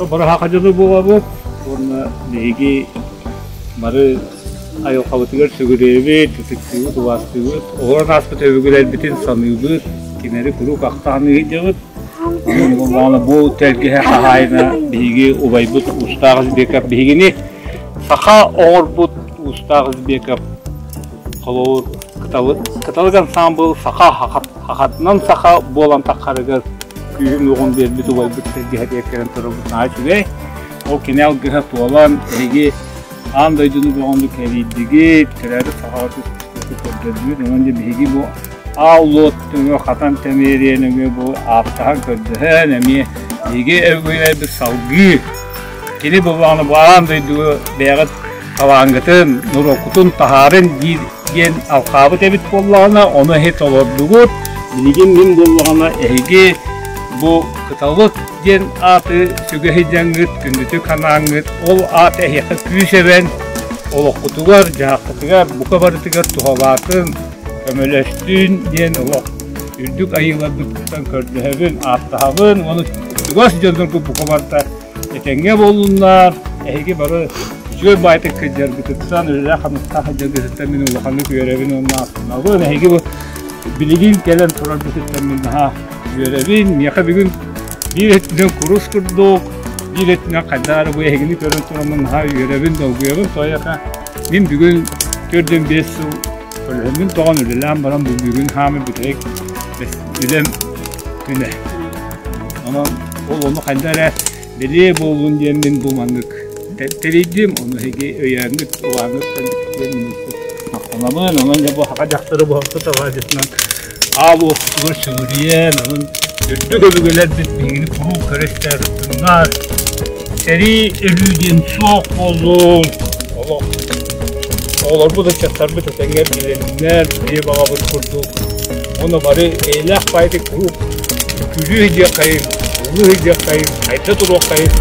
Бары саха дьоно буолабыт уонна биһиги бары айылҕабытыгар сүгүрүйэбит, ытыктыыбыт, убаастыыбыт, олорон ааспыт өбүгэлэрбитин саныыбыт, кинилэри куруук ахтаан ыйдьабыт. Онон бу тэлгэһэ хаһаайына биһиги убайбыт Уустаах Избеков биһигини саха оҥорбут Уустаах Избеков холобур кыталык кыталык ансаамбыл саха хахатынан саха буолан таххарыгар күүһүн-уоҕун биэрбит убайбыт тэлгэһэтигэр кэлэн турарбыт наһаа үчүгэй. Ол кини алгыһа туолан эһиги аан дойдуну бөҕөнү кэрийдигит, төрөөбүт сахаҕа түспүт көрдөрдүгүт. Онон дьэ биһиги бу аал уот өҥө хатан тэмиэриэн өҥө бу ааттаһан көрдөһөн эмиэ биһиги өбүгэлэрбит салгыы кини буоллаҕына бу аан дойдуга бэйэҕит талааҥҥытын, норуоккутун таһаарын диир диэн алхаабыт эбит буоллаҕына, ону эһи толордугут. Билигин мин буоллаҕына эһиги бу кыталык диэн ааты сүгэ сылдьаҥҥыт, күндүтүк санааҥҥыт, ол аат эһиэхэ күүс эбэн, олоххутугар, дьаһаххытыгар, бука барытыгар туһалаатын, көмөлөстүн диэн олох үрдүк айыыларбыттан көрдөһөбүн, ааттаһабын уонна чугас дьоннорго бука барыта этэҥҥэ буоллуннар, эһиги бары үчүгэй баайтык сылдьаргытыттан, үлэлээх-хамнастаах сылдьаргытыттан мин улаханнык үөрэбин уонна астынабын. Эһиги бу билигин кэлэн тураргытыттан мин наһаа үөрэбин. Миэхэ бүгүн биир өттүнэн курус курдук, биир өттүнэн хайдах эрэ бу эһигини көрөн тураммын наһаа үөрэбин, долгуйабын. Тоойоха мин бүгүн 4-5 сыл көлөһүммүн тоҕон үлэлээн баран бу бүгүн хаамы бүтэһик үлэм күнэ. Онон ол ону хайда эрэ бэлиэ буоллун диэн мин бу маннык тэрийдим, ону эһиги өйөөҥҥүт, улааҥҥыт диэн мин махтанабын. Онон дьэ бу саха дьахтары буһаппыт алаадьытынан аал уоппутугар сүгүрүйэн, онон үрдүк өбүгэлэрбит биһигини куруук көрө истэр ытыннар. Сэрии өлүү диэн суох буоллун. Олох оҕолорбут ыччаттарбыт этэҥҥэ билэннэр, биһи баҕабыт курдук. Ону бары эйэлээх баайдык куруук күлүү диэххэйин, улуу диэххэйин, хайда туруоххайын.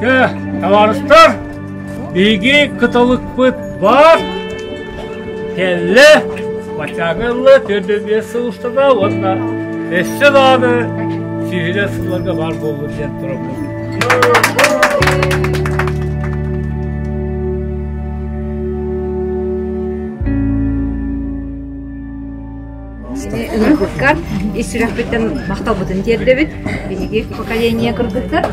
Чэ, табаарыстар, биһиги кыталыкпыт баар. Кэллэ, бачааҥҥа ылла, 45 сыл устата уонна өссө даҕаны сүүһүнэн сылларга баар буоллун диэн турабын. Ыҥырбыккар ис сүрэхпиттэн махталбытын тиэрдэбит. Биһиги поколение кыргыттар.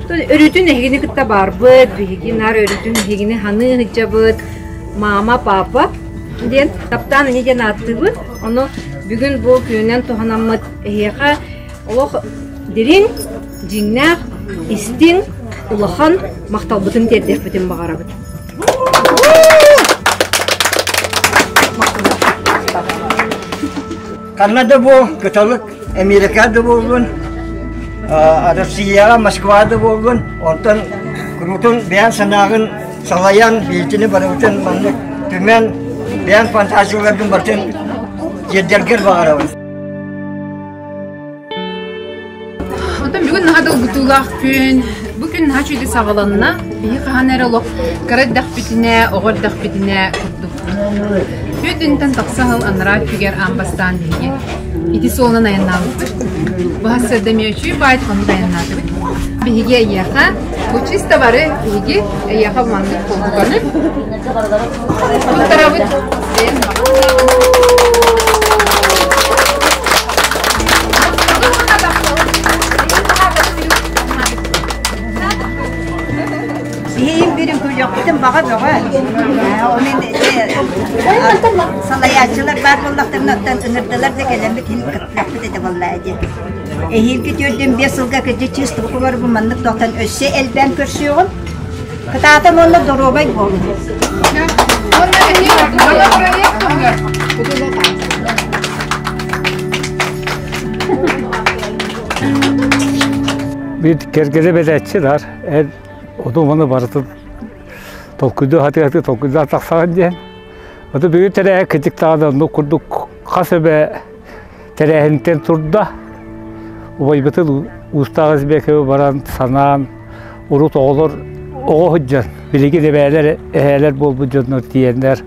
Өрүүтүн эһигини кытта баарбыт, биһиги наар өрүүтүн эһигини ханыы сылдьабыт. Мама, папа диэн таптаан ини диэн ааттыыбыт. Ону бүгүн бу күнүнэн туһанаммыт эһиэхэ олох дириҥ, дьиҥнээх, истиҥ, улахан махталбытын тиэрдиэхпитин баҕарабыт. Ханна да буол, кыталык Америка да буоллун, Россияҕа, Москва да буоллун, онтон куруутун бэйэн санааҕын салайан, бииртини барыбытын маннык түмэн, бэйэн фантазияларгын барытын тиэрдэргэр баҕарабын. Онтон бүгүн наһаа долгутуулаах күн. Бу күн наһаа үчүгэй саҕаланна. Биһи хаһан эрэ олох кыра эрдэхпитинэ, оҕо эрдэхпитинэ курдук. Түөтүнтэн тахса сыл анараа өттүгэр аан бастаан биһиги ити суолунан айаннаабыппыт. Бу сарсыарда эмиэ үчүгэй баайт хонук айаннаатыбыт. Биһиги эйиэхэ бу чисто бары биһиги эйиэхэ маннык холбуканы туттарабыт. Биһиим бир үҥкүүлүөхпүтүн баҕа бөҕө. Оны салайааччылар баар буоллахтарына оттон ыҥырдылар да кэлэммит иһин кыттыахпыт этэ буоллаа дии. Эһиилги 4-5 сылга кырдьык чыыстыбыкулар бу маннык тохтон өссө элбээн көрсүөҕүм. Кытаатан уонна доруобай буолуҥ. Уонна эһиил проект туһугар Биир кэргэнэ бэдээччи бар, эр ону-маны барытын толкуйдуу сатыы-сатыы толкуйдаан тахсаҕын диэн. Ото бүгүн тэрээһин кырдьык даҕаны оннук курдук хас эмэ тэрээһинтэн турда. Убайбытын Уустаах Избековы баран санаан, урут оҕолор оҕо сылдьан, билигин эбээлэр, эһээлэр буолбут дьоннор тиийэннэр,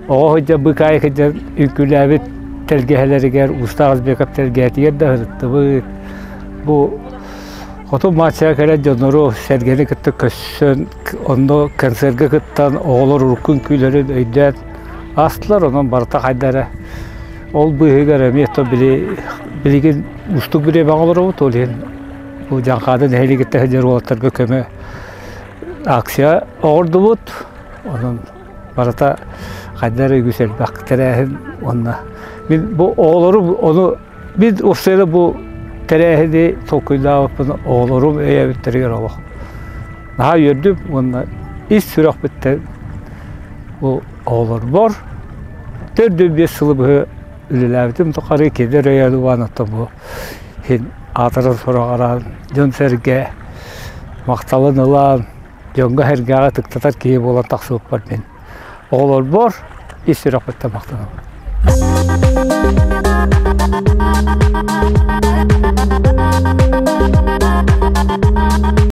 оҕо сылдьан быыкаайы сылдьан үҥкүүлээбит тэлгэһэлэригэр Уустаах Избеков тэлгэһэтигэр да сырыттыбыт. Бу хоту Маччаҕа кэлэн дьоннору сэргэни кытта көрсөн, онно концерга кыттан, оҕолор урукку үҥкүүлэрин өйдөөн аастылар, онон барыта хайда эрэ ол быыһыгар эмиэ то били билигин уустук бириэмэҕэ олоробут, ол иһин бу Дьаҥхаады нэһилиэгиттэн сылдьар уолаттарга көмө акция оҥордубут. Онон барыта хайда эрэ үгүс элбэх тэрээһин уонна мин бу оҕолорум ону мин уопсайынан бу тэрээһини толкуйдаабыппын оҕолорум өйөөбүттэригэр олох наһаа үөрдүм уонна ис сүрэхпиттэн бу оҕолорбор 4-5 сылы быһа үлэлээбитим тухары кинилэр өйөөн убаан оттон бу иһин аатыран сураҕыраан дьон-сэргэ махталын ылан дьоҥҥо-сэргэҕэ ытыктатар киһи буолан тахсыбыппар мин оҕолорбор ис сүрэхпиттэн махтанабын.